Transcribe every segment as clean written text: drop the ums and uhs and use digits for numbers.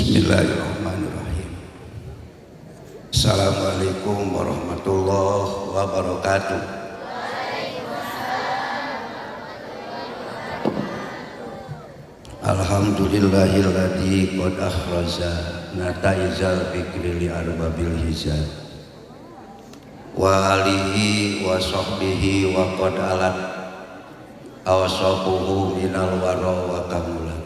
Bismillahirrahmanirrahim. Assalamualaikum warahmatullahi wabarakatuh. Alhamdulillahilladzi qad akhraja nataizal fikri li arbabil hijab wa alihi wa sahbihi wa qad alat awsafuhu minal wara wa kamulat.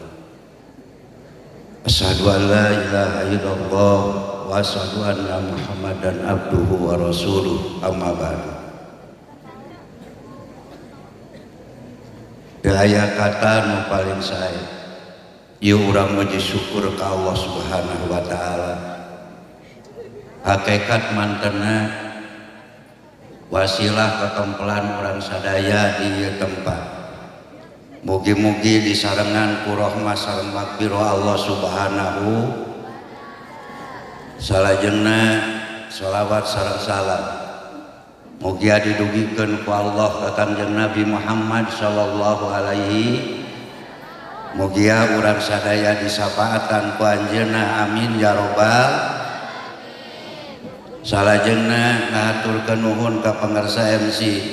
Asyhadu an la ilaha illallah wa asyhadu anna Muhammadan abduhu wa rasuluh, amma ba'du. Daya kata nu paling sae ieu urang muji syukur ka Allah Subhanahu wa taala. Hakikat mantena wasilah ketempelan urang sadaya di ieu tempat. Mugi-mugi disarengan ku rahmah sareng magfirah Allah Subhanahu. Salajengna sholawat sareng salam mugia didugikeun ku Allah ka Kangjeng Nabi Muhammad sallallahu alaihi. Mugia urang sadaya disapaatan ku anjeunna, amin ya robbal. Salajengna ngahaturkeun nuhun ka pangarsa MC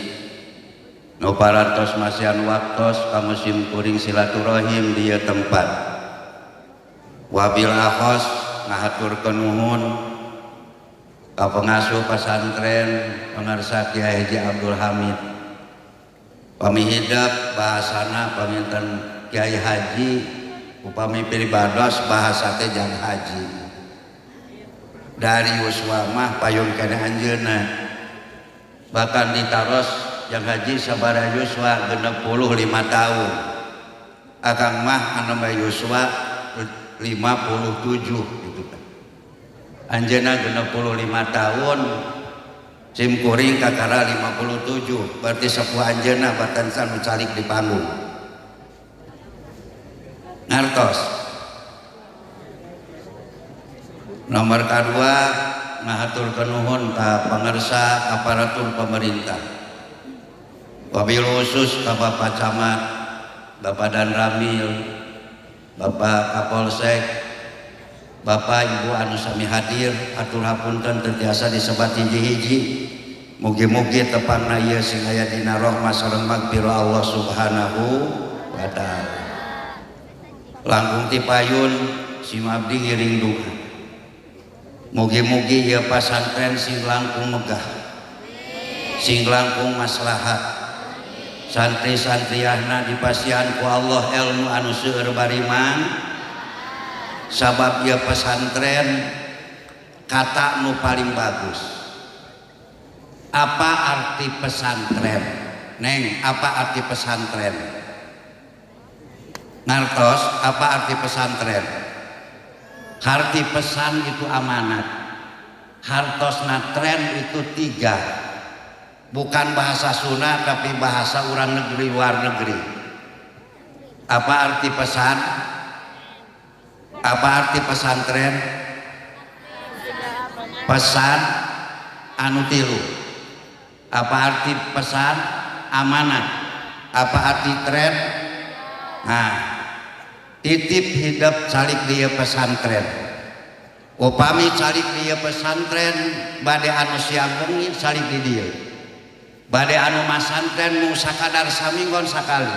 nu parantos masihan waktos ka musim kuring silaturahim di ieu tempat. Wabil akhos ngahaturkeun nuhun ka pengasuh pesantren pangarsa Kiai Haji Abdul Hamid. Pamihidap bahasana paminten Kiai Haji, upami pribados bahasa teh jang haji. Dari yuswa mah payun kana anjeunna. Bahkan ditaros jang haji sabaraha yuswa 65 tahun. Akang mah anu mah yuswa 57 gitu kan. Anjeunna 65 tahun, sim kuring kakara 57, berarti sepuh anjeunna batan sanu calik di panggung. Ngartos. Nomor kedua ngahaturkeun nuhun ka pangarsa aparatur pemerintah. Wabil khusus ka Bapak Camat, Bapak Danramil, Bapak Kapolsek, Bapak Ibu anu sami hadir, atur hapunten teu tiasa disebat hiji-hiji. Mugi-mugi tepangna ieu sing aya dina rahmah sareng magfirah Allah Subhanahu wa taala. Langkung ti payun sim abdi ngiring duka. Mugi-mugi ieu pasantren sing langkung megah, sing langkung maslahat. Santri-santriahna dipasihan ku Allah ilmu anu seueur bariman. Sabab ieu pesantren kata nu paling bagus. Apa arti pesantren? Neng, apa arti pesantren? Ngartos, apa arti pesantren? Arti pesan itu amanat. Hartosna tren itu tiga. Bukan bahasa Sunda tapi bahasa orang negeri luar negeri. Apa arti pesan? Apa arti pesantren? Pesan anu tilu. Apa arti pesan? Amanat. Apa arti tren? Nah, titip hidup calik dia pesantren. Upami calik dia pesantren bade anu siang bengi calik di dieu. Bade anu masantren mung sakadar saminggon sakali.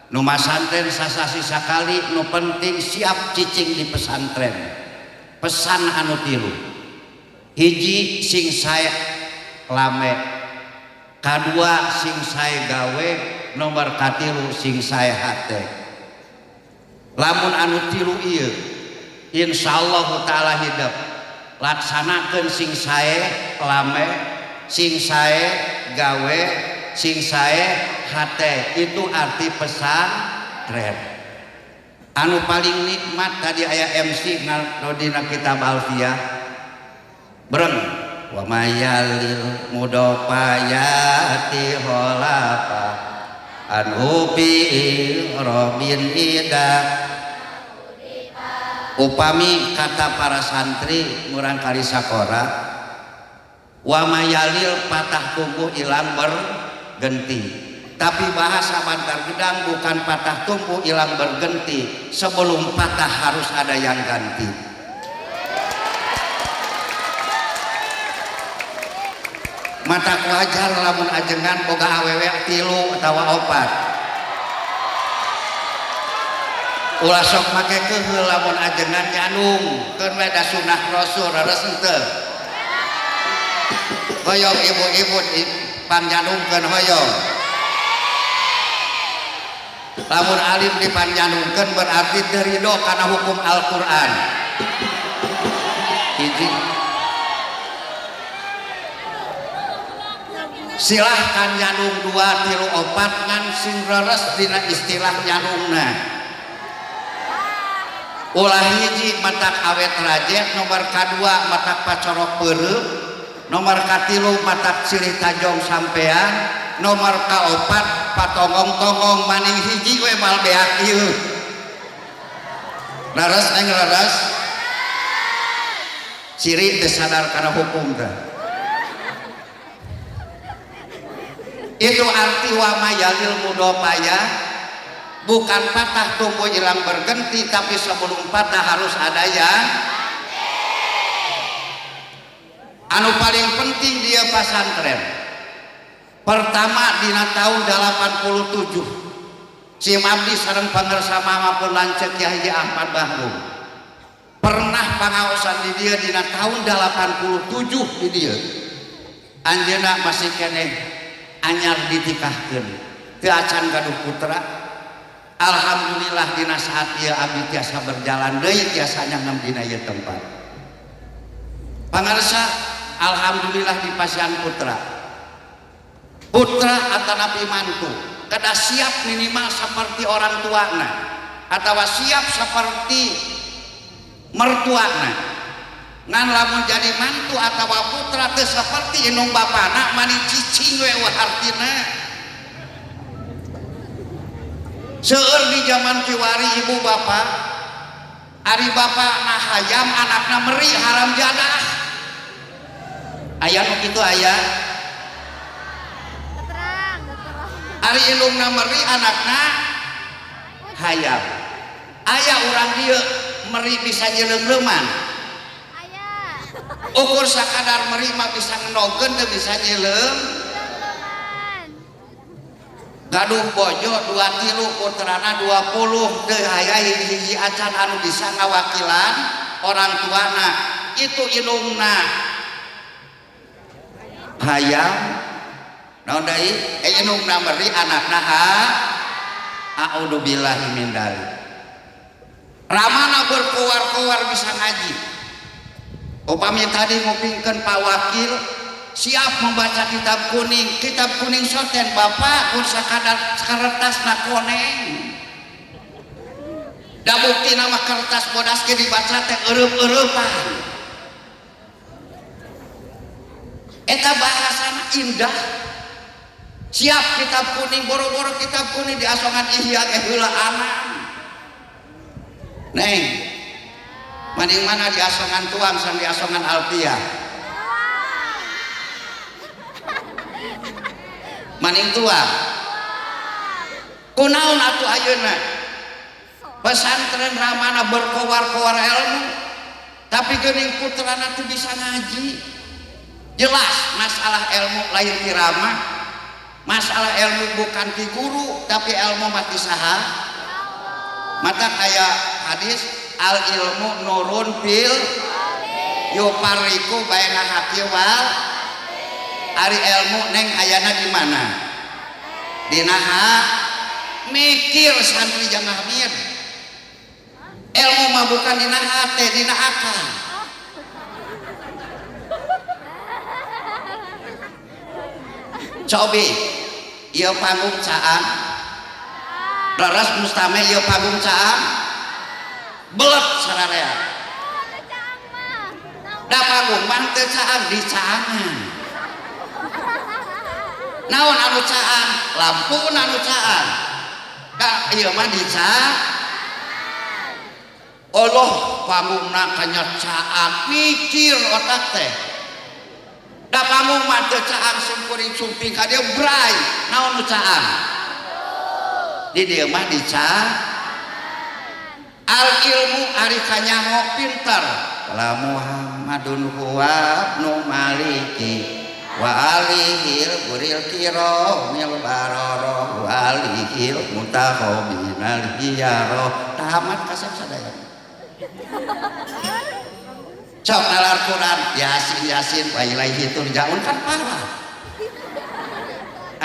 Nu masantren sasasi sakali, nu penting siap cicing di pesantren. Pesan anu tilu. Hiji sing sae lame, kadua sing sae gawe, nomor katilu sing sae hate. Lamun anu tilu ieu insyaallah taala hidup. Laksanakeun sing sae lame, sing sae gawe, sing sae hate. Itu arti pesantren. Anu paling nikmat tadi aya MC ngadodina kitab Alfiyah breng wa mayalil mudopayati holafa anhu bi robin ida. Upami kata para santri murang kali sakora wa mayalil patah tumbuh ilang bergenti. Tapi bahasa Bantar Gedang bukan patah tumbuh hilang bergenti, sebelum patah harus ada yang ganti. Mata wajar lamun ajengan boga awewe 3 atawa 4. Ulah sok make keheul lamun ajengan nyandung, keun we da sunah Rasul leres henteu. Hoyong ibu-ibu pannyandungkeun hoyong. Lamun alim dipannyandungkeun berarti teu ridho kana hukum Al-Qur'an. Hiji. Silahkan nyandung 2, 3, 4 ngan sing leres dina istilah nyandungna. Ulah hiji matak awet rajet, nomor kadua matak pacorok peureum, nomor katilu matak silih tajong sampean, nomor kaopat patongong-tongong maning hiji we mal beak ieu. Leres neng leres? Ciri teu sadar kana hukum teh. Itu arti wa mayalil mudopaya, bukan patah tumbuh hilang berganti, tapi sebelum patah harus ada yang anu paling penting dia pasantren. Pertama dina tahun 87 Sim Abdi sareng pangersa mama pun lanceuk Kyai Haji Ahmad Bahrum pernah pangaosan di dia dina tahun 87 di dia. Anjeunna masih keneh anyar ditikahkeun teu acan gaduh putra. Alhamdulillah dina saat ieu abdi tiasa berjalan deui tiasa nyanggem dina ieu tempat. Pangarsa alhamdulillah di pasian putra. Putra atanapi mantu kedah siap minimal seperti orang tuana atau siap seperti mertuana. Ngan lamun jadi mantu atau putra teu seperti indung bapana maning cicing we hartina. Seueur di zaman kiwari ibu bapak, ari bapakna hayam anakna meri haram jadah. Aya nu kitu aya? Ari indungna meri anakna hayam. Aya urang dieu meri bisa nyeleung-leuman. Ukur sakadar meri mah bisa ngenogeun teu bisa nyeleung. Gaduh bojo 2 3 putrana 20 teu aya hiji-hiji acan anu bisa ngawakilan orang tuana. Itu indungna hayam naon deui? Indungna meri anakna ha a'udzubillahi min dzalik. Ramana berkoar-koar bisa ngaji. Upami tadi ngupingkeun Pak Wakil siap membaca kitab kuning, kitab kuning soten bapak kun sakadar kertasna koneng. Da bukti nama kertas bodas ge dibaca teh eureub-eureupan. Eta bahasana indah. Siap kitab kuning, boro-boro kitab kuning diasongan Ihya ge heula anan. Neng, maning mana diasongan tuang sang diasongan Alfiah? Maning tuang. Kunaon atuh ayeuna? Pesantren ramana berkoar-koar ilmu, tapi geuning putrana teu bisa ngaji. Jelas masalah ilmu lain ti rama, masalah ilmu bukan ti guru, tapi ilmu mah ti saha? Mata kayak hadis al ilmu nurun fil yupariku baina haqi wal. Ari ilmu neng ayana di mana? Dina mikir santri jangan hamid. Ilmu mah bukan dina hate, dina akal. Cobi ieu panggung caang. Leres mustame ieu panggung caang. Belet sararea. Da panggung mah teu caang dicaangan. Naon anu caang? Lampuna anu caang. Da ieu mah dicaang. Allah panggungna kanya caang mikir otak teh. Da pamung mah teu caang simkuring sumping ka dieu bray, naon nu caang? Di dieu mah dicaang. Al ilmu ari kanyaho pintar. La Muhammadun huwa ibnu Maliki wa alihil guril kiramil barara wa alihil mutahobinal hiyaro. Tamat kasep sadaya. Sok nalar Quran Yasin Yasin wa ilaihi turja'un kan parah.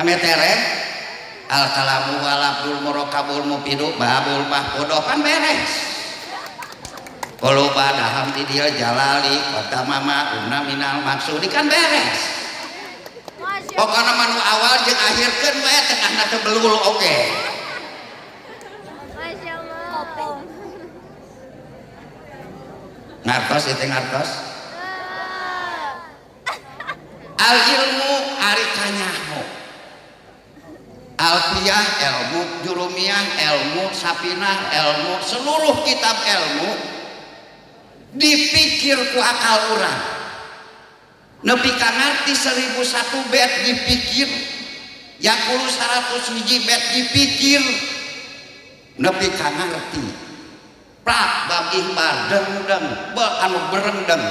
Ame tereh al kalamu wal abdul murakabul mufidu babul mahfudoh kan beres. Kalau badaham di dia jalali kota mama umna minal maksudi kan beres. Pokokna mah nu awal jeung akhir keun we tengahna teh belul oge. Masyaallah. Kopong. Ngartos ieu teh ngartos. Al ilmu ari kanyaho. Alfiyah ilmu, jurumiyah ilmu, sapinah ilmu, seluruh kitab ilmu dipikir ku akal urang. Nepi ka ngarti 1001 bet dipikir, yaqulu 100 hiji bet dipikir, nepi ka ngarti. Prak bab ihbar dengdeng be anu berendeng.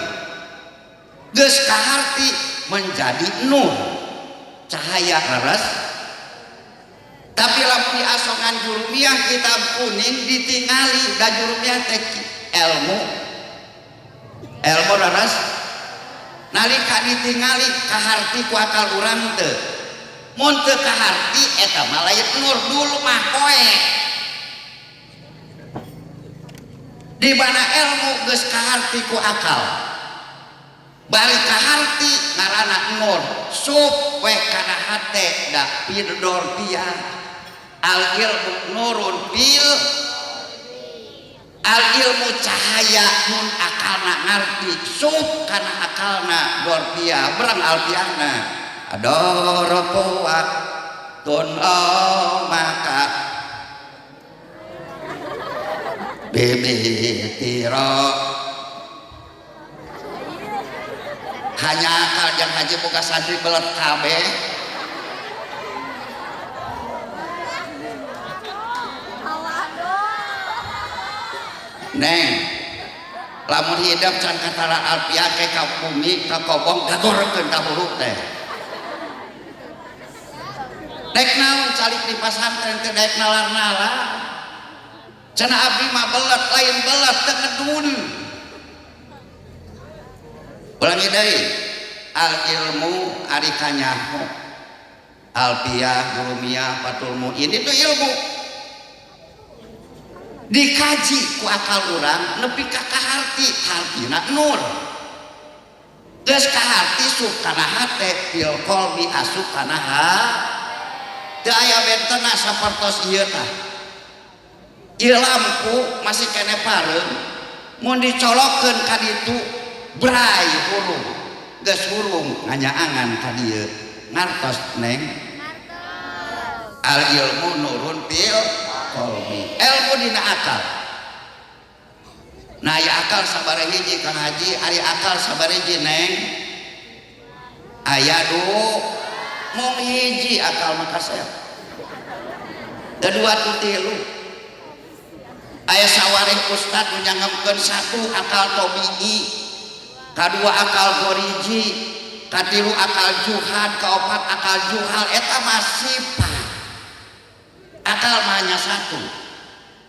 Geus kaharti menjadi nur, cahaya leres. Tapi lamun diasongan jurumiyah kitab kuning ditingali da jurumiyah teh ilmu. Ilmu leres. Nalika ditingali kaharti ku akal urang teu. Mun teu kaharti eta mah lain nur dulu mah poe. Di mana ilmu geus kaharti ku akal. Bari kaharti ngaranna nur, sup we kana hate da pidor pian. Al ilmu nurun fil al ilmu cahaya mun akalna ngarti sup kana akalna dorpia berang alpiana adoropoa tun maka bibitiro hanya akal yang haji buka santri belet kabeh. Neng, lamun hidup can katara alpia ke ka bumi ka kobong gagorkeun ka huruf teh. Dek naon calik di pasantren teh dek nalar-nalar. Cenah abdi mah belet lain belet teu ngedun. Ulangi deui, al ilmu ari kanyaho. Alpia, jurumiyah, fatul muin itu ilmu. Dikaji ku akal urang nepi ka kaharti, hartina nur. Geus kaharti sup kana hate, fil qalbi asup kana ha. Teu aya bentena sapertos ieu tah. Ieu lampu masih kene pareum, mun dicolokkeun ka ditu bray hurung. Geus hurung nganyaangan ka dieu. Ngartos neng? Ngartos. Al ilmu nurun fil qalbi. Ilmu dina akal. Nah, aya akal sabaraha hiji Kang Haji, ari akal sabaraha hiji neng? Aya du mung hiji akal mah kasep. Kedua tu tilu. Aya sawareh ustad nu nyangemkeun satu akal tobii, kadua akal goriji, katilu akal juhad, kaopat akal juhal, eta mah sifat. Akal mah hanya satu.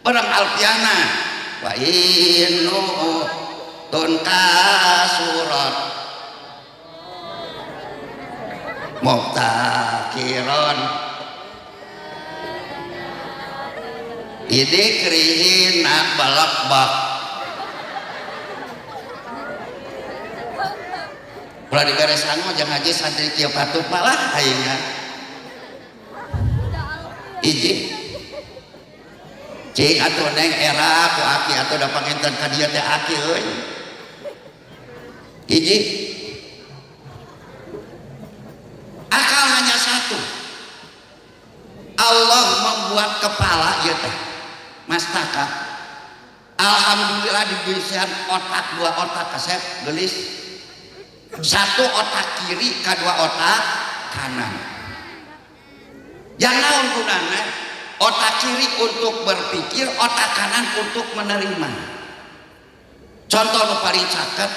Barang alfiana wa innu tun kasurat muktakiron idikrihin balakbak. Ulah diberes sangu jangan haji santri kieu patuh malah aingna. Hiji cing atuh neng era ku aki atuh da panginten ka dieu teh aki euy. Hiji akal hanya satu. Allah membuat kepala ieu teh mastaka. Alhamdulillah dibisian otak dua otak kasep gelis. Satu otak kiri, kedua otak kanan. Yang naon gunana? Otak kiri untuk berpikir, otak kanan untuk menerima. Contoh nu paling caket,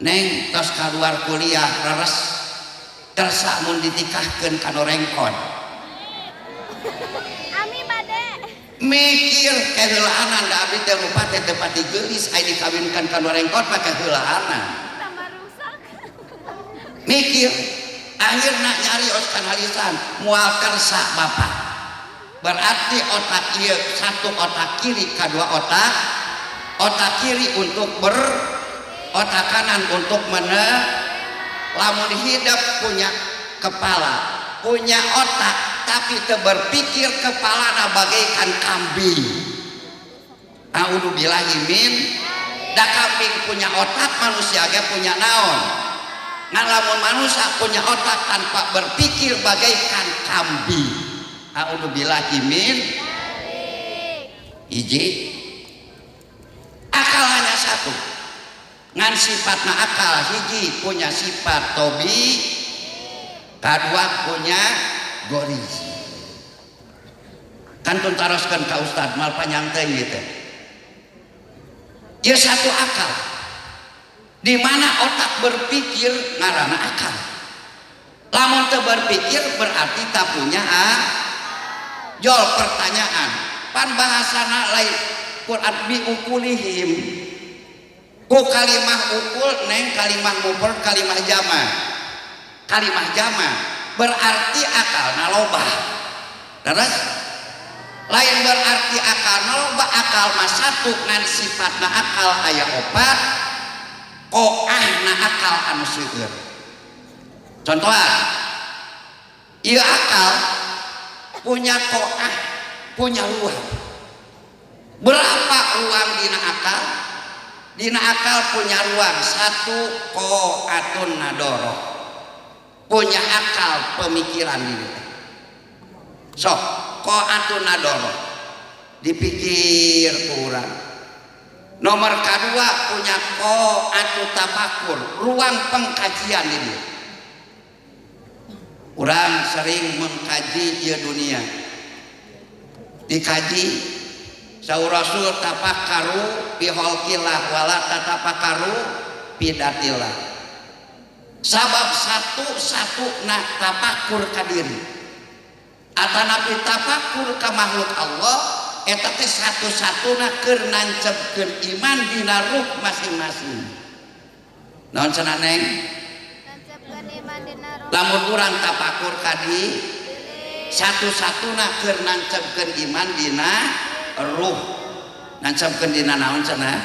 Neng tos keluar kuliah, leres kersa mun ditikahkeun ka nu rengkon? Ami bade. Mikir keheulaanan, da abdi teh rupa teh teu pati geulis, ai dikawinkeun ka nu rengkon mah keheulaanan. Tambah rusak. Mikir, akhirna nyarios kana lisan, "Moal kersa bapak." Berarti otak ieu satu otak kiri, kedua otak, otak kiri untuk ber, otak kanan untuk mene. Lamun hidup punya kepala, punya otak, tapi teu berpikir, kepalana bagaikan kambing. A'udzubillahi min, da kambing punya otak, manusia ge punya naon. Ngan lamun manusia punya otak tanpa berpikir bagaikan kambing. A'udzubillahi min. Hiji, akal hanya satu, ngan sifatna akal hiji punya sifat tobi, kadua punya goris. Kan tuntaroskeun ka ustad mal panjang teh gitu ya. Satu akal, di mana otak berpikir ngarana akal. Lamun teu berpikir berarti tak punya ah. Jol pertanyaan, pan bahasana lain Quran bi uqulihim, ku kalimah uqul, Neng, kalimah mufrad, kalimah jama, kalimah jama berarti akal loba. Terus lain berarti akal loba, akal mah satu, ngan sifatna akal aya opat, qoahna akal anu seueur. Contohan, ieu akal punya qoah, punya ruang. Berapa ruang dina akal? Dina akal punya ruang satu, qoatun nadoroh, punya akal pemikiran ini. Sok qoatun nadoroh dipikir kurang. Nomor kedua punya qoatu tafakur, ruang pengkajian. Ini orang sering mengkaji ya dunia, dikaji. Saur Rasul, tafakkaru fi khalqillah wala tatafakkaru fi dzatillah. Sabab satu-satu na tafakur ka diri atanapi tafakur ka makhluk Allah, eta teh satu-satuna keur nancepkeun iman dina ruh masing-masing. Naon cenah, Neng? Nancepkeun iman dina ruh. Lamun urang tafakur ka di satu-satuna keur nancepkeun iman dina ruh. Nancepkeun dina naon cenah,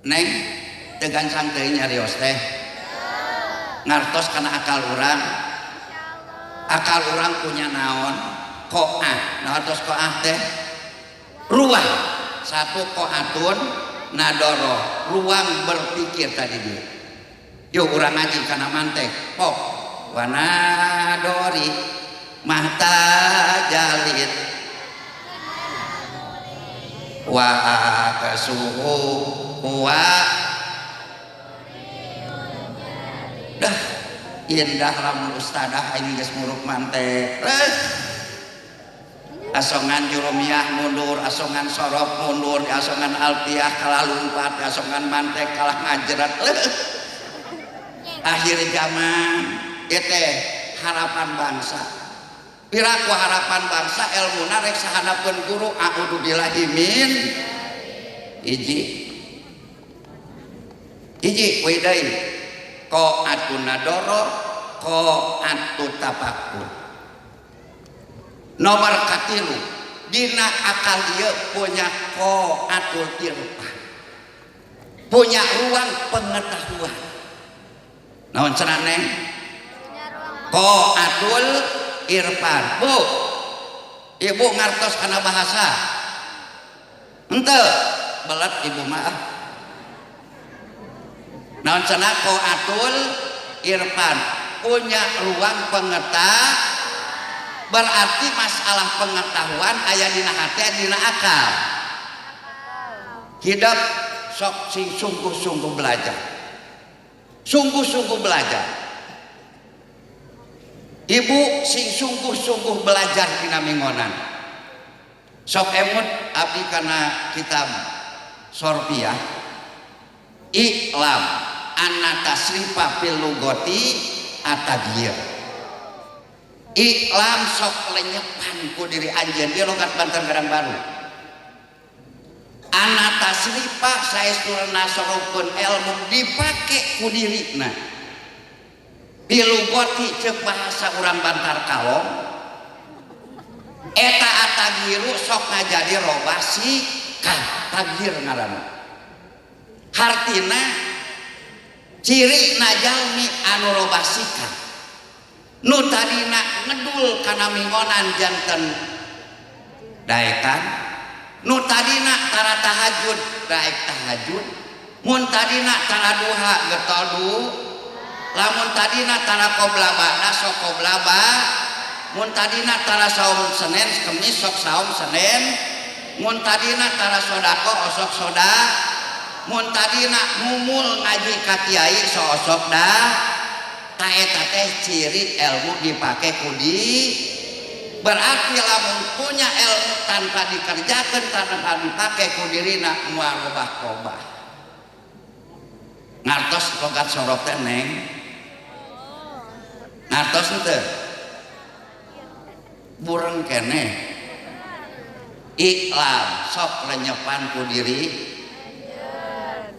Neng? Teu gancang teuing nyarios teh, ngartos kana akal urang. Akal urang punya naon? Qoah. Naon tos qoah teh? Ruang. Satu qoatun nadoro, ruang berpikir tadi dia. Yuk urang ngaji kana mantek pok wanadori mahta jalid wa akasuhu wa dah indah. Lamun ustadah ini geus muruk mantek. Asongan jurumiyah mundur, asongan sorok mundur, asongan alfiah kalah lumpat, asongan mantek kalah ngajret. Akhir zaman itu harapan bangsa. Piraku harapan bangsa ilmuna rek sahanapeun guru. A'udzubillahi min. Hiji, hiji we deui, qoatun nadoro, qoatu tafakur. Nomor katilu, dina akal ieu punya qoatul irfan, punya ruang pengetahuan. Naon cenah, Neng? Punya ruang. Qoatul irfan. Bu, ibu ngartos kana bahasa henteu? Belat ibu mah ah. Naon cenah qoatul irfan? Punya ruang pengetahuan, berarti masalah pengetahuan aya dina hati, dina akal. Hidup sok sing sungguh-sungguh belajar. Sungguh-sungguh belajar. Ibu sing sungguh-sungguh belajar dina mingonan. Sok emut abdi kana kitab Sorpiah. I'lam anna tasrifa fil lugoti atagir. I'lam sok lenyepan ku diri anjeun ieu logat Banten Gadang Baru. Anna tasrifa saestuna sorupkeun ilmu dipake ku dirina. Fil lugoti ceuk bahasa urang Bantar Kalong. Eta atagiru sok ngajadi robah sikap, tagir ngaranna. Hartina ciri jalmi anu robah sikap. Nu tadina ngedul kana mingonan janten daekan, nu tadina tara tahajud daek tahajud, mun tadina tara duha getodu, lamun tadina tara qobla ba'da sok qobla ba, mun tadina tara saum Senin Kemis sok saum Senin, mun tadina tara sodako osok soda, mun tadina mumul ngaji ka kiai sok osok da. Ta eta teh ciri ilmu dipake ku di. Berarti lamun punya ilmu tanpa dikerjakan, tanpa dipake ku dirina moal robah-robah. Ngartos logat sorok teh neng? Ngartos henteu? Bureng keneh. I'lam sok lenyepan ku diri.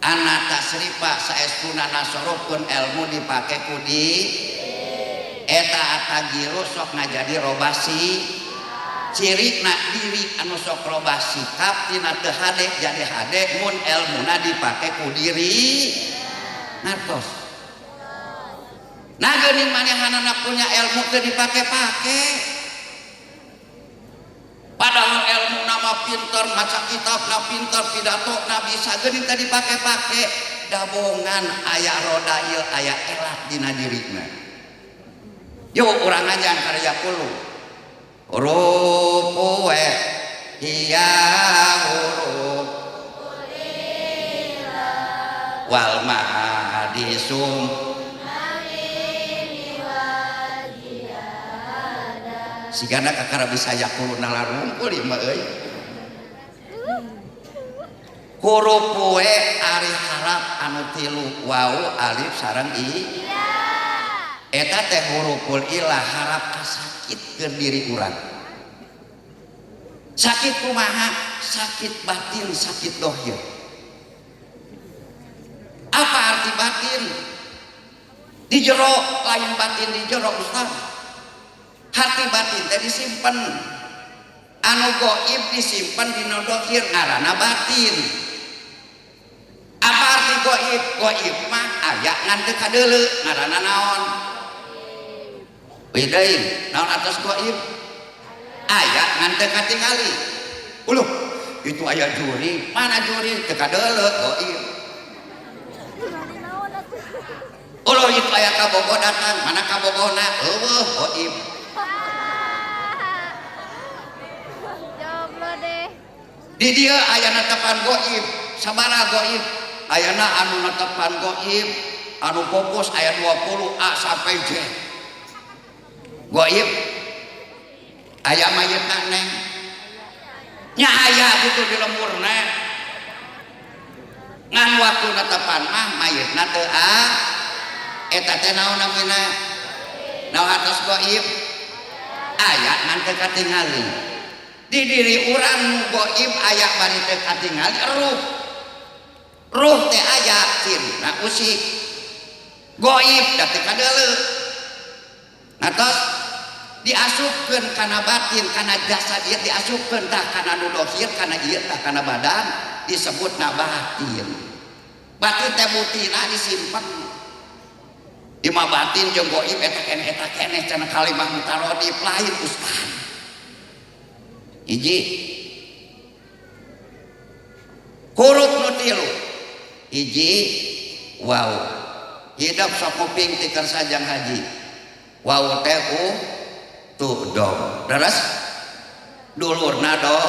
Anna tasrifa saestuna nasorupkeun ilmu dipake ku di. Eta atagiru sok ngajadi robasi. Cirina diri anu sok robah sikap tina teu hade jadi hade mun elmuna dipake ku diri. Ngartos. Nah geuning manehanana punya ilmu teu dipake-pake. Padahal ilmu nama pinter, maca kitab na pinter, pidato na bisa geuning teu dipake-pake. Dabongan aya rodail aya elat dina dirina. Yuk urang ngajang karya kulu. Huruf we hiya huruf wal mahadisum sigana kakara bisa yakulu nalarungkul ieu mah euy. Huruf we ari harap anu tilu wau alif sareng i. Eta teh huruful ilah harap kasakit keur diri urang. Sakit kumaha? Sakit batin, sakit dohir. Apa arti batin? Di jero, lain batin di jero Ustaz. Hati batin teh disimpen. Anu goib disimpen dina dohir ngaranna batin. Apa arti goib? Goib mah aya ngan teu kadeuleu ngaranna naon? Wih deui, naon atos goib? Aya ngan teu katingali. Uluh, itu aya juri, mana juri teu kadeuleu goib. Uluh itu aya kabogoh datang, mana kabogohna? Eueuh goib. Jomblo deh. Di dieu aya netepan goib, sabaraha goib? Ayana anu netepan goib, anu fokus aya 20 A sampai J. Goib aya mayitna neng. Nya aya gitu di lemburna. Ngan waktu netepan mah mayitna teu a. Eta teh naon namina? Naon atos goib? Aya ngan teu katingali. Di diri urang nu goib aya bari teu katingali ruh. Ruh teh aya cirina usik. Goib da teu kadeuleu. Atos diasupkeun kana batin, kana jasad ieu diasupkeun tah kana nu dohir, kana ieu tah kana badan disebutna batin. Batin teh butina disimpen. Ima batin jeung goib eta keneh cenah kalimah mutarodif lain ustaz. Hiji huruf nu tilu. Hiji waw. Hidup sok kuping ti kersa jang haji. Waw teh u tu dom. Terus dulurna do.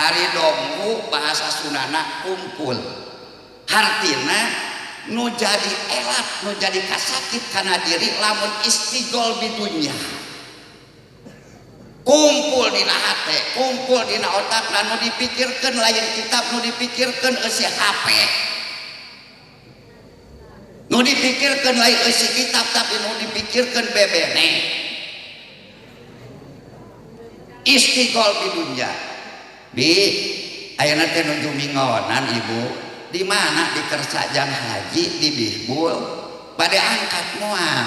Ari domku bahasa Sundana kumpul. Hartina Nu jadi elat, nu jadi kasakit kana diri lamun istigol bidunya. Kumpul dina hate, kumpul dina otakna, nu dipikirkeun lain kitab, nu dipikirkeun eusi HP. Nu dipikirkeun lain eusi kitab tapi nu dipikirkeun bebene. Istigol bidunya. Bi ayeuna teh nuju mingonan ibu. Di mana di Kersajang Haji di Bihbul bade angkat moal.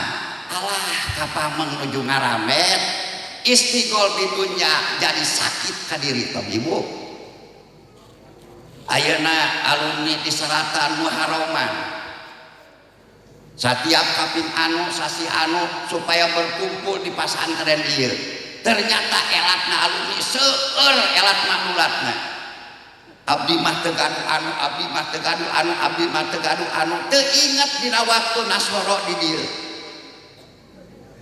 Alah kapameng nuju ngaramet. Istigol bidunya jadi sakit ka diri teh ibu. Ayeuna alumni di Selatan Muharraman. Setiap kaping anu sasi anu supaya berkumpul di pasantren ieu. Ternyata elatna alumni seueur elat maklulatna. Abdi mah teu gaduh anu, abdi mah teu gaduh anu, abdi mah teu gaduh anu, teu inget dina waktu nasoro di dieu.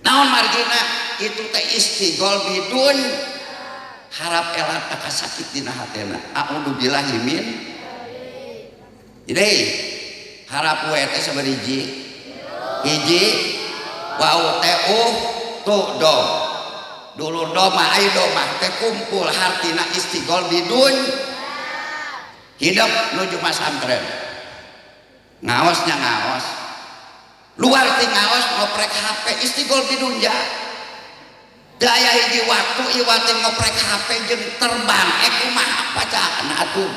Naon margina itu teh istigol bidun harap elat tak sakit dina hatena. A'udzubillahi min. Jadi harap we teh sabariji. Hiji wau teh tu do. Dulur doma ayo doma teh kumpul hartina istigol bidun. Hidup nuju pasantren. Ngaosnya ngaos. Luar ti ngaos ngoprek HP istigol bidunja. Daya hiji waktu iwati ngoprek HP jeung terbang kumaha pacaan atuh.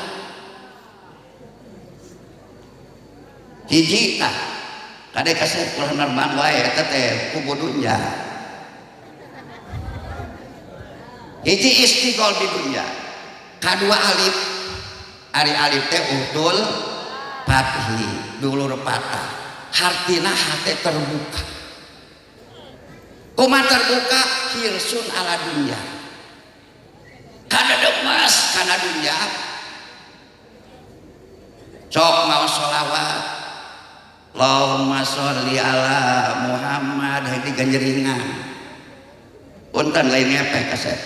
Hiji tah kade kasep ulah nerbang wae eta teh kubu dunya. Hiji istigol bidunya. Kadua alif. Ari alif teh uhdul fathi, dulur patah. Hartina hate terbuka. Kumaha terbuka? Hirsun ala dunya. Kana demes kana dunya. Sok mau sholawat. Allahumma sholli ala Muhammad heuh diganjeringan. Punten lain ngepeh kasep.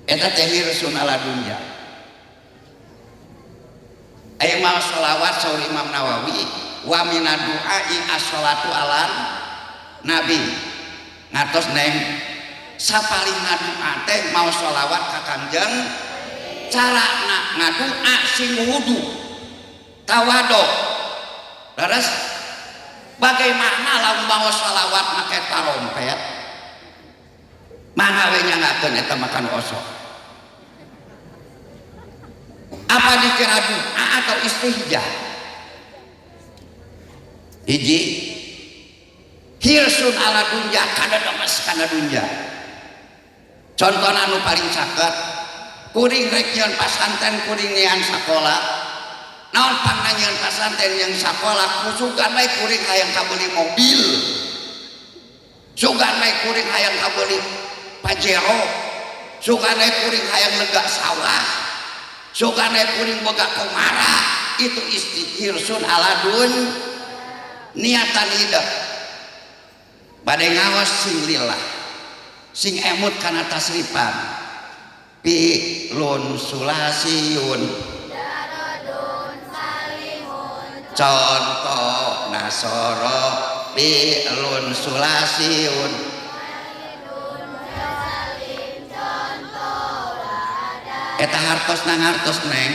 Eta teh hirsun ala dunya. Aya mau sholawat saur Imam Nawawi wa minad du'ai as-sholatu ala nabi. Ngatos neng sapaling ngadua teh mau sholawat ka Kangjeng carana ngadua sing wudu tawado. Leres bagaimana lamun mau sholawat make tarompet mangga we nyangakeun eta makan osok. Apa dikira doa atau istihja? Hiji hirsun ala dunya kada demes kana dunya. Contohna anu paling caket kuring rek nyeun pasantren kuring nyeun sakola. Naon pangna nyeun pasantren nyeun sakola sugan bae kuring hayang kabeuli mobil. Sugan bae kuring hayang kabeuli Pajero. Sugan bae kuring hayang lega sawah. Sugan bae kuring boga komara. Itu istihirsun ala dun niatan hidup. Bade ngaos sing lillah, sing emut kana tasrifan. Pilun sulasiun Darodun salimun. Contoh nasoro pilun sulasiun. Eta hartos nang hartos neng.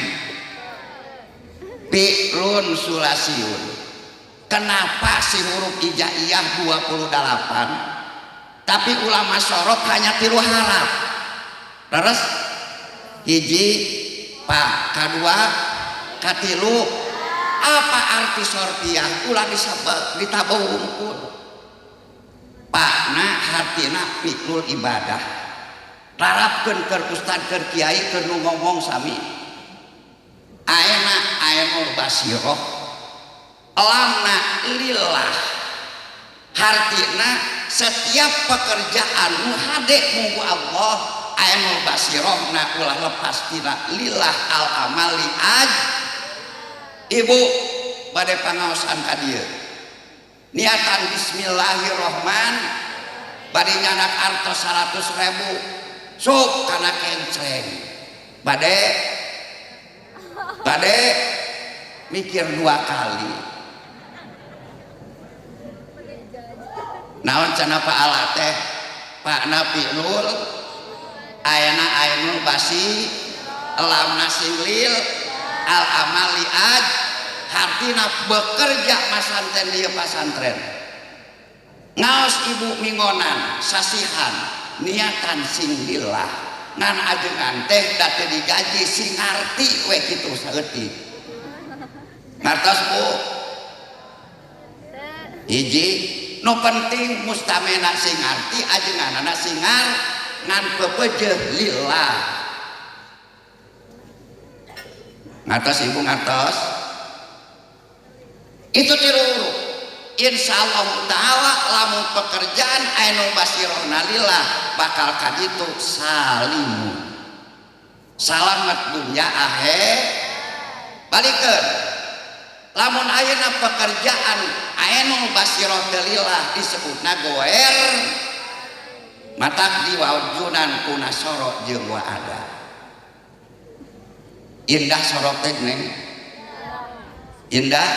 Pilun sulasiun. Kenapa si huruf hijaiyah 28 tapi ulama sorok hanya 3 haraf? Terus hiji pak kadua katilu. Apa arti sorpiah? Ulah disebut ditabung hungkul. Pakna hartina pikul ibadah. Larapkeun keur ustad keur kiai keur nu ngomong sami. Aena aenul basiroh. Lamna lillah. Hartina setiap pekerjaan nu hade munggu Allah ainul basiroh na ulah lepas tina lillah al amali aj. Ibu bade pangaosan ka dieu. Niatan bismillahirrahman bade nyanak artos 100.000 sok kana kencleng. Bade bade mikir dua kali. Naon cenah Pak Ala teh? Pak Nabi Lul ayana ainul basi lamna singlil al amali aj hartina bekerja masantren dia pasantren. Ngaos ibu mingonan sasihan niatan singlillah ngan ajengan teh da teu digaji sing ngarti we kitu saeutik. Ngartos Bu? Hiji nu penting mustamena sing ngarti ajenganana sing ngan pepeujeuh lillah. Ngartos ibu ngartos? Itu tilu huruf. Insyaallah ta'ala lamun pekerjaan anu basirona lillah bakal kaditu salimun. Salamet dunya akhir. Balikeun. Lamun ayeuna pekerjaan anu basiroh teu lillah disebutna goer matak diwajunan ku nasoro jeung waada. Indah sorok teh neng. Indah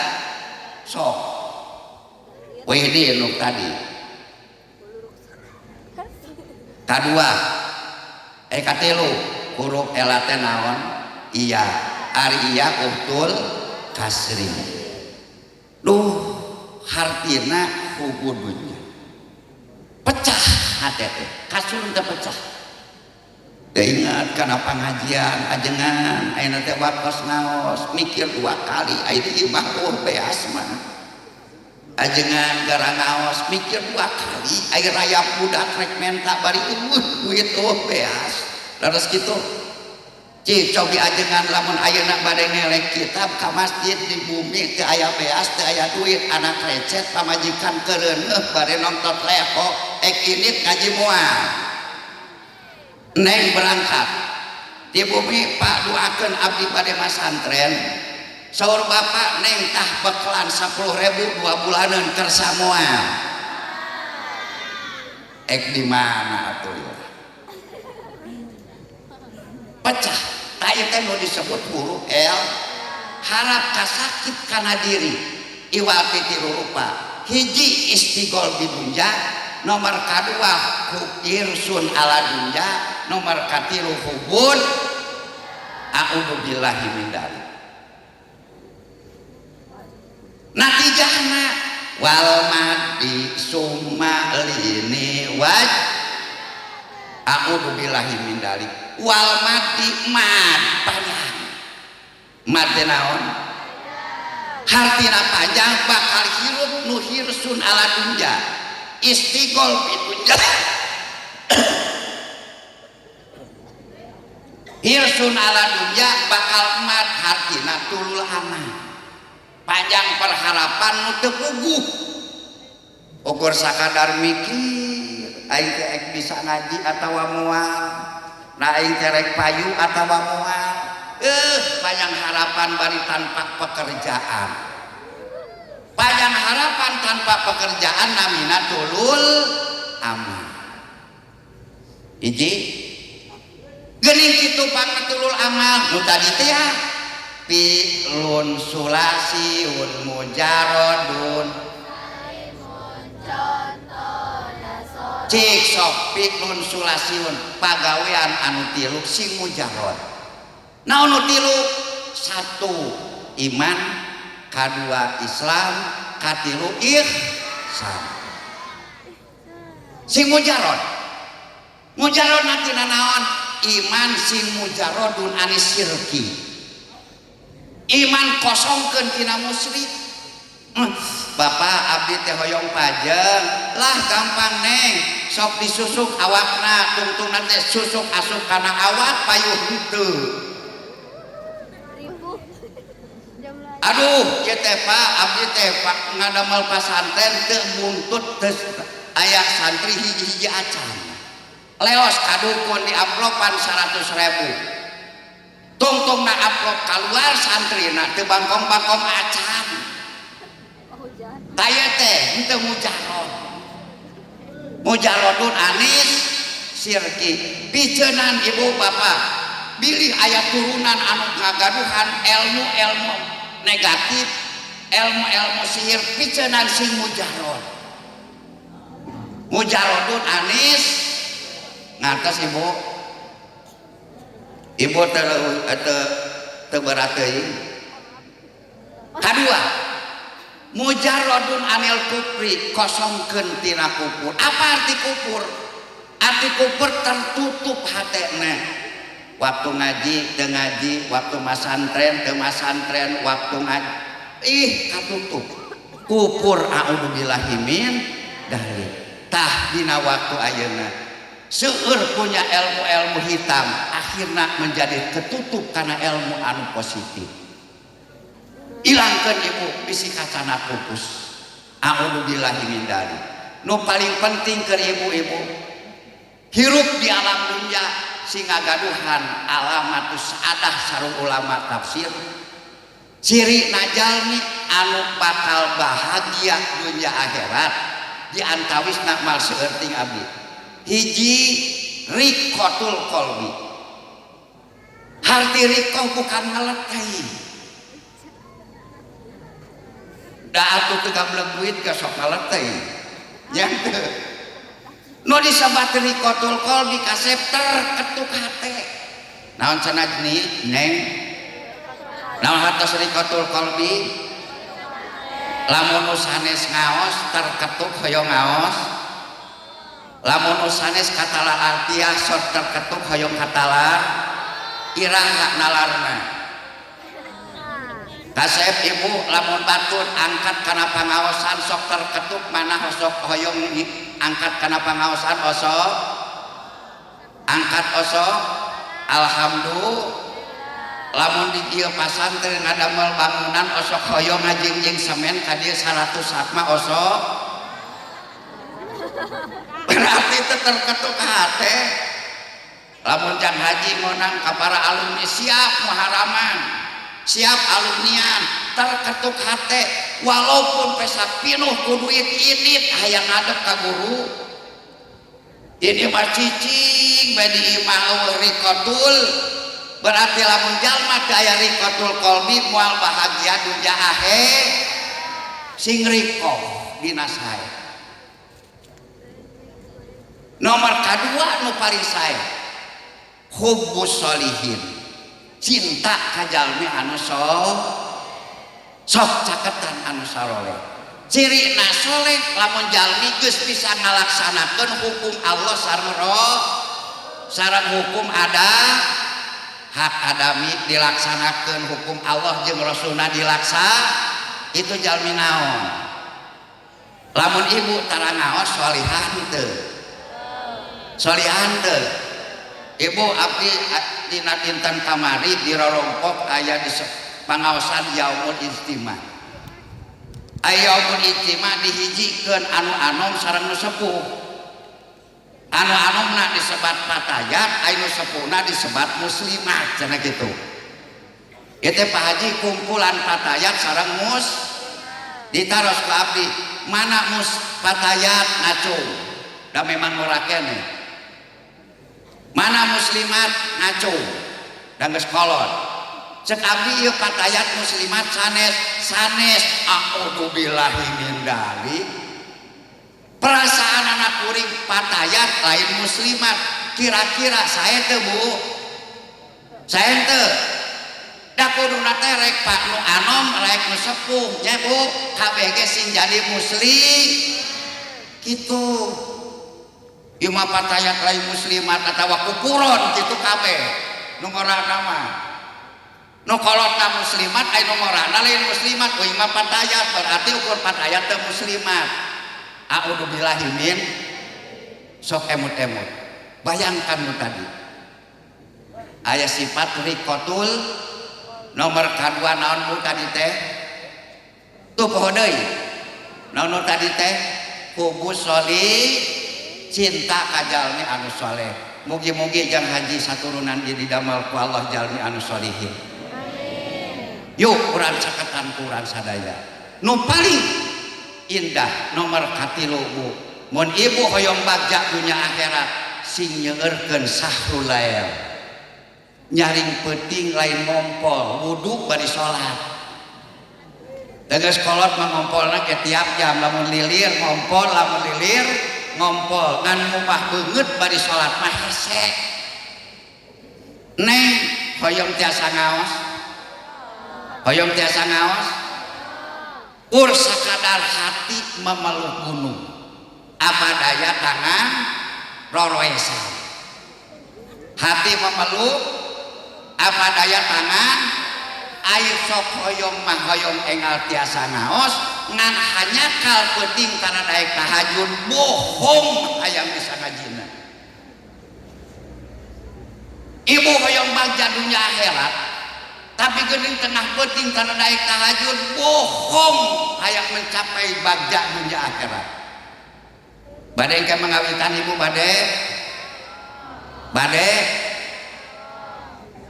sok. Wih di nu tadi. Kadua katilu huruf ela teh naon? Iya, ari iya uhtul kasri. Duh hartina hubudunya. Pecah hate teh, kasur teh pecah. Teu ingat kana pangajian ajengan ayeuna teh waktos ngaos mikir dua kali aya di imah eueuh beas mah. Ajengan gara ngaos mikir dua kali aya rayap budak rek menta bari eueuh duit eueuh beas. Leres kitu. Cik cobi ajengan lamun ayeuna bade ngelek kitab ka masjid di bumi teu aya beas teu aya duit anak recet pamajikan keureuneuh bade nonton leho ek init ngaji moal. Neng berangkat di bumi Pak doakeun abdi bade masantren. Saur bapak neng tah bekelan 10.000 2 bulanan kersa moal. Ek di mana atuh ieu? Pecah. Tah ieu teh nu disebut huruf L. Harap kasakit kana diri. Iwal ti tilu rupa. Hiji istigol bidunja, nomor kadua irsun ala dunja, nomor katilu hubun a'udzubillahi min dzalik. Natijahna wal madi summa lini waj a'udzubillahi min dzalik. Wal madi mad panjang. Mad teh naon? Hartina panjang bakal hirup nu hirsun ala dunja. Istigol bidunja. Hirsun ala dunja bakal mad hartina tulul amal. Panjang perharapan nu teu puguh. Ukur sakadar mikir aing teh ek bisa ngaji atawa moal. Nah aing teh rek payu atawa moal. Panjang harapan bari tanpa pekerjaan. Panjang harapan tanpa pekerjaan namina tulul amal. Hiji geuning kitu pangtulul amal nu tadi teh ya fi'lun sulasiun mujarodun. Cik sok fi'lun sulasiun pagawean anu tilu sing mujarod. Naon nu tilu? Satu iman, kadua Islam, katilu ihsan. Sing mujarod. Mujarod nanti naon? Iman sing mujarodun anis syirki. Iman kosongkeun tina musyrik. Bapak abdi teh hoyong pajeng lah gampang neng sok disusuk awakna tungtungna teh susuk asup kana awak payuh henteu. Aduh kieu teh Pak abdi teh Pak ngadamel pasantren teu buntut teu aya santri hiji-hiji acan. Leos ka dukun di amplopan 100.000. Tungtungna amplop kaluar santrina teu bangkong-bangkong acan. Taya teh henteu mujarod. Mujarodun anis sirki. Picenan ibu bapak bilih aya turunan anu ngagaduhan ilmu-ilmu negatif, ilmu-ilmu sihir piceunan sing mujarod. Mujarodun anis ngartos ibu. Ibu teu berat teuing. Kadua, mujarodun anil kufri, kosongkeun tina kufur. Apa arti kufur? Arti kufur tertutup hatena. Waktu ngaji teu ngaji, waktu masantren teu masantren, waktu ngaji ih katutup. Kufur a'udzubillahi min dzalik. Tah dina waktu ayeuna seueur punya ilmu-ilmu hitam akhirna menjadi ketutup karena ilmu anu positif. Ilangkeun ibu bisi kacana pupus. A'udzubillahi min dzalik. Nu paling penting keur ibu-ibu hirup di alam dunia sing ngagaduhan alamatus saadah sareng ulama tafsir. Ciri najalmi anu bakal bahagia dunia akhirat di antawisna mal seueur ting abdi. Hiji, riqatul qalbi. Harti riqah bukan ngaletai. Da atuh teu gablek duit ge sok ngaletai. Nya teu. Nu disebat riqatul qalbi kasep terketuk hate. Naon cenah ni neng? Naon hartos riqatul qalbi? Lamun nu sanes ngaos terketuk hoyong ngaos. Lamun nu sanes katalar artiah sok terketuk hoyong katalar. Iraha nalarna. Kasep ibu lamun batur angkat kana pangaosan sok terketuk mana sok hoyong angkat kana pangaosan osok angkat osok alhamdulillah. Lamun di ieu pasantren ngadamel bangunan osok hoyong ngajingjing semen ka dieu 100 sakma osok berarti teu terketuk hate. Lamun can haji ngonang ka para alumni siap muharaman siap alumnian terketuk hate walaupun pesak pinuh ku duit init hayang ngadep ka guru ini mah cicing bae di imah eueuh riqatul. Berarti lamun jalma teu aya riqatul qalbi moal bahagia dunya akhir sing riqoh dina sae. Nomor kadua nu paling sae hubbus sholihin, cinta ka jalmi anu sok caketan anu saroleh. Cirina soleh lamun jalmi geus bisa ngalaksanakeun hukum Allah sareng roh sareng hukum ada hak adami dilaksanakeun hukum Allah jeung Rasulna dilaksa itu jalmi naon. Lamun ibu tara ngaos solihah teu, solihan teu. Ibu abdi dina dinten kamari di rorompok aya di pangaosan yaumul ijtima. Aya yaumul ijtima dihijikeun anu anom sareng nu sepuh. Anu anomna disebat fatayat, anu sepuhna disebat muslimat cenah kitu. Ieu teh Pak Haji kumpulan fatayat sareng mus ditaros ku abdi, mana mus fatayat ngacung. Da memang ora keneh. Mana muslimat ngacung da geus kolot. Cek abdi ieu fatayat muslimat sanes sanes a'udzubillahi min dzalik. Perasaan anak kuring fatayat lain muslimat kira-kira saya teu Bu, saya teu da kuduna teh rek pak nu anom rek nu sepuh nya Bu, kabeh ge sing jadi muslim kitu. Ieu mah fatayat lain muslimat atawa kupuron kitu kabeh nu ngorana mah. Nu kolotna muslimat aya nu ngorana lain muslimat, euy mah fatayat berarti ukur fatayat teu muslimat. A'udzubillahi min sok emut-emut. Bayangkan nu tadi aya sifat riqatul nomor kadua naon bu tadi teh tuh poho deui naon nu tadi teh kubus soli cinta ka jalmi anu soleh. Mugi-mugi jang haji saturunan di didamel ku Allah jalmi anu solihin. Yuk urang caketan ku urang sadaya nu paling indah nomor katilu bu, mun ibu hoyong bagja dunya akhirat sing nyeueurkeun sahrul lail nyaring peuting lain ngompol wudu bari salat. Tegas kolot mah ngompolna ke tiap jam, lamun lilir ngompol, lamun lilir ngompol, ngan mumah beungeut bari salat mah hese. Neng hoyong tiasa ngaos, hoyong tiasa ngaos, ur sakadar hati memeluk gunung, apa daya tangan roroesan. Hati memeluk, apa daya tangan, air sok hoyong mah hoyong engal tiasa ngaos, ngan hanya kal penting karena daek tahajud, bohong hayang bisa ngajina. Ibu hoyong bagja dunia akhirat, tapi geuning tengah penting karena daek tahajud, bohong hayang mencapai bagja dunia akhirat. Bade engke mengawitan ibu bade, bade,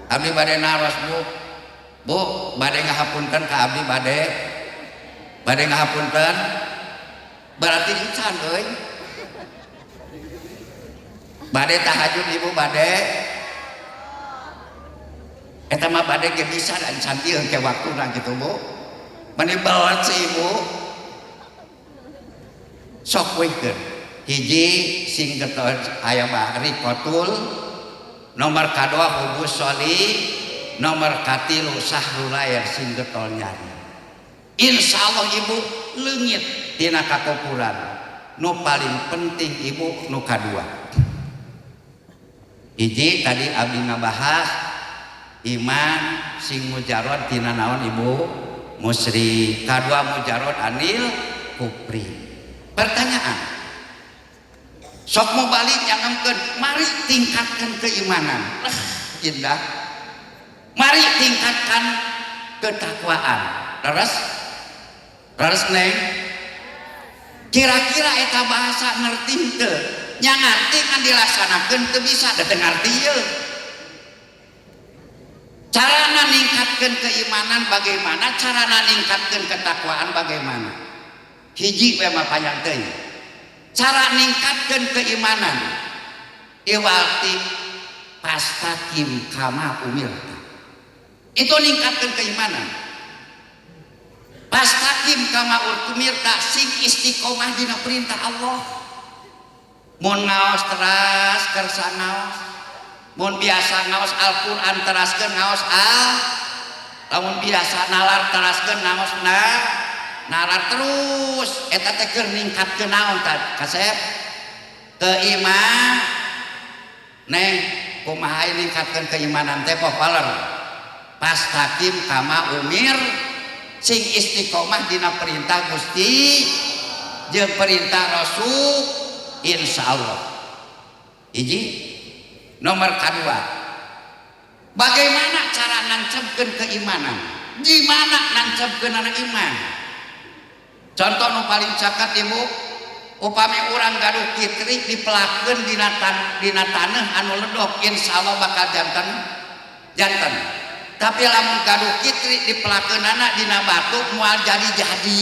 abdi bade naros bu, bu bade ngahapunten ka abdi bade, bade ngahapunten, berarti encan euy. Bade tahajud ibu bade. Eta mah bade ge bisa dan encan ieu ke waktuna kitu bu. Meni belet si ibu. Sok wehkeun. Hiji sing getol aya rikotul, nomor kadua hubus soli, nomor katilu sahrul layar sing getol nyari. Insyaallah ibu leungit tina kakopuran. Nu paling penting ibu nu kadua. Hiji tadi abdi ngabahas iman sing mujarod tina naon ibu musyrik, kadua mujarod anil kufri. Pertanyaan, sok mau balik nyangemkeun, mari tingkatkan keimanan. Lah, indah. Mari tingkatkan ketakwaan. Leres? Leres neng? Kira-kira eta bahasa ngerti teu? Nya ngarti kan dilaksanakeun teu bisa, da teu ngarti ieu. Carana ningkatkeun keimanan bagaimana? Carana ningkatkeun ketakwaan bagaimana? Hiji we mah panjang teuing. Cara ningkatkeun keimanan iwalti pastaqim kama umirta. Itu ningkatkeun keimanan. Pastaqim kama umirta, sing istiqomah dina perintah Allah. Mun ngaos teras kersa ngaos, mun biasa ngaos Al-Qur'an teraskeun ngaos al, lamun biasa nalar teraskeun ngaos na nalar terus, eta teh keur ningkatkeun naon ta kasep? Keimanan. Neng kumaha ningkatkeun keimanan teh poh paler. Pastaqim kama umir, sing istiqomah dina perintah Gusti jeung perintah Rasul, insyaallah. Hiji. Nomor kedua, bagaimana cara nancapkeun keimanan? Gimana nancapkeun anak iman? Contoh nu paling caket ibu, upami urang gaduh kitri dipelakeun dina taneuh anu ledok, insyaallah bakal janten janten. Tapi lamun gaduh kitri dipelakeunana dina batu, moal jadi-jadi.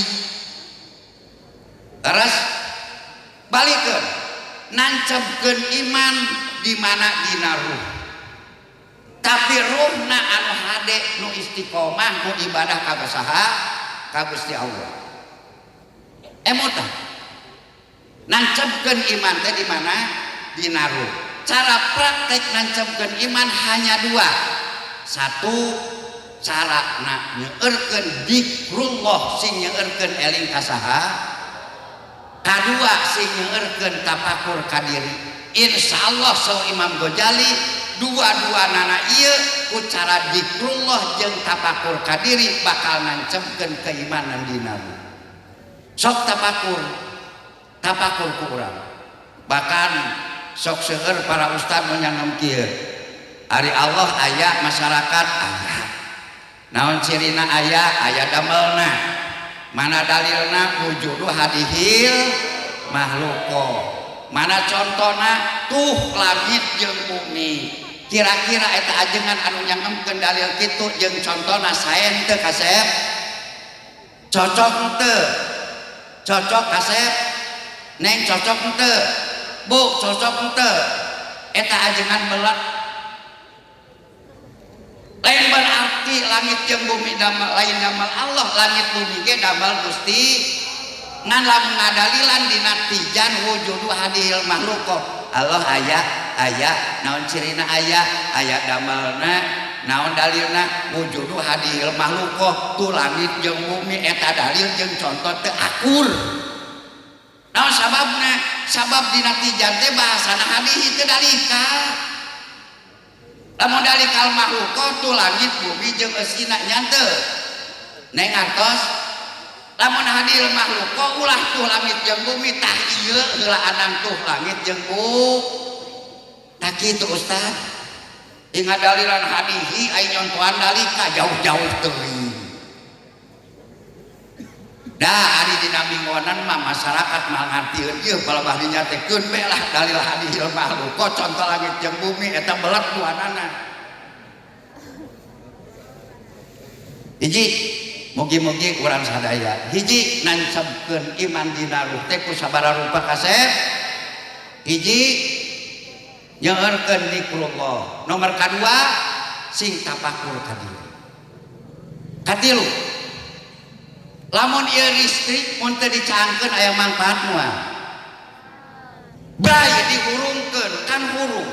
Terus balikeun nancapkeun iman di mana? Dina ruh. Tapi ruhna anu hade, nu istiqomah, nu ibadah ka saha? Ka Gusti Allah. Emota nancapkeun iman teh di mana? Dina ruh. Cara praktek nancapkeun iman hanya dua. Satu, cara na nyeurkeun dikrullah, sing nyeurkeun eling ka saha. Kadua, sing nyeurkeun tafakur ka diri. Insyaallah saur Imam Ghazali, dua-dua nana ieu ku cara dikrullah jeung tafakur ka diri bakal nancapkeun keimanan dina ruh. Sok tafakur, tafakur ku urang. Bahkan sok seueur para ustad nu nyanggem kieu. Ari Allah aya, masyarakat aya. Naon cirina aya? Aya damelna. Mana dalilna? Wujudu hadihil makhluqo. Mana contona? Tuh langit jeung bumi. Kira-kira eta ajengan anu nyangemkeun dalil kitu jeung contona sae teu kasep? Cocok teu? Cocok kasep? Neng cocok teu? Bu cocok teu? Eta ajengan belet. Lain berarti langit jeung bumi damel lain damel Allah, langit bumi ge damel Gusti. Ngan lamun ngadalilan dina tijan wujudu hadihil makhluqah. Allah aya, aya naon cirina aya, aya damelna, naon dalilna wujudu hadihil makhluqah, tu langit jeung bumi eta dalil jeung contoh teu akur. Naon sababna? Sabab dina tijan teh bahasana hadihi teu dalika. Lamun dalikal makhluqah tu langit bumi jeung eusina nya teu. Neng artos lamun hadil makhluqah ulah tuh langit jeung bumi tah ieu heula anang tuh langit jeung bumi. Tah kitu Ustaz. Ingat dalilan hadihi ai nyontohan dalika jauh-jauh teuing. Dah ari dina minggonan mah masyarakat mah ngartieun ieu palebah dinya teh keun bae lah dalil hadihil makhluqah contoh langit jeung bumi eta belet duanana. Hiji mugi-mugi urang sadaya hiji nancebkeun iman dina ruh teh ku sabaraha rupa kasep. Hiji nyeurkeun zikrullah. Nomor kadua sing tapakur ka diri. Katilu lamun ieu listrik mun teu dicaangkeun aya manfaat moal. Bae dihurungkeun kan hurung.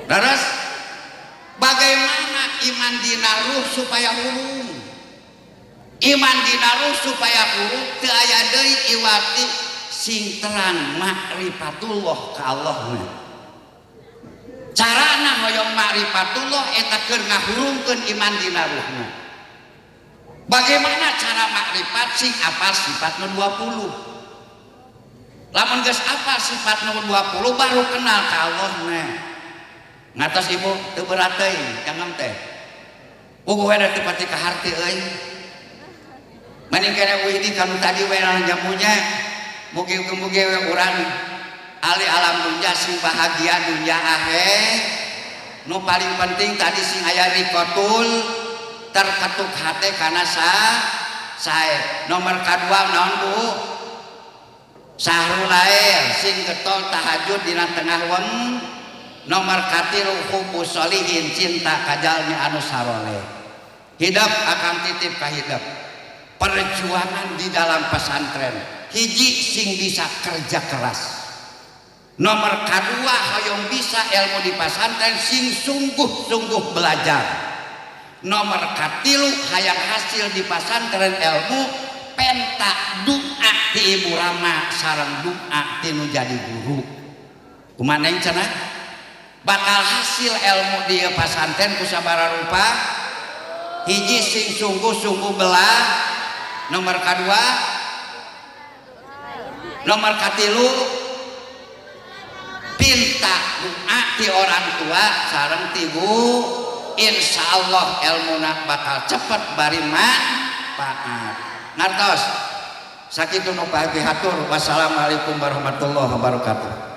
Leres? Bagaimana iman dina ruh supaya hurung? Iman dina ruh supaya hurung teu aya deui iwati sing terang makrifatullah ka Allahna. Carana hoyong makrifatullah eta keur ngahurungkeun iman dina ruhna. Bagaimana cara makrifat sing apal sifat nu 20? Lamun geus apal sifat nu 20 baru kenal ka Allahna. Ngatos ibu teu berat teuing jangan teh. Puguh we da teu pati kaharti euy. Mending kene euy di kanu tadi we jamunya. Mugi-mugi we urang ahli alam dunya sing bahagia dunya akhir. Nu paling penting tadi sing aya rikotul terketuk hate kana sae. Nomor kadua naon Bu? Sahrul lail sing getol tahajud dina tengah wengi. Nomor katilu hubbus sholihin cinta kajalmi anu saroleh. Hidup akan titip ka hidup. Perjuangan di dalam pesantren hiji sing bisa kerja keras. Nomor kadua hoyong bisa ilmu di pesantren sing sungguh-sungguh belajar. Nomor katilu hayang hasil di pesantren ilmu penta doa ti ibu rama sareng doa ti nu jadi guru. Kumaha neng cenah? Bakal hasil ilmu di pesantren ku sabaraha rupa? Hiji sing sungguh-sungguh belah. Nomor kadua, nomor katilu pinta doa ti orang tua sareng ti bu. Insya Allah ilmuna bakal cepet bari manfaat. Ngartos sakitu nu hatur. Wassalamualaikum warahmatullahi wabarakatuh.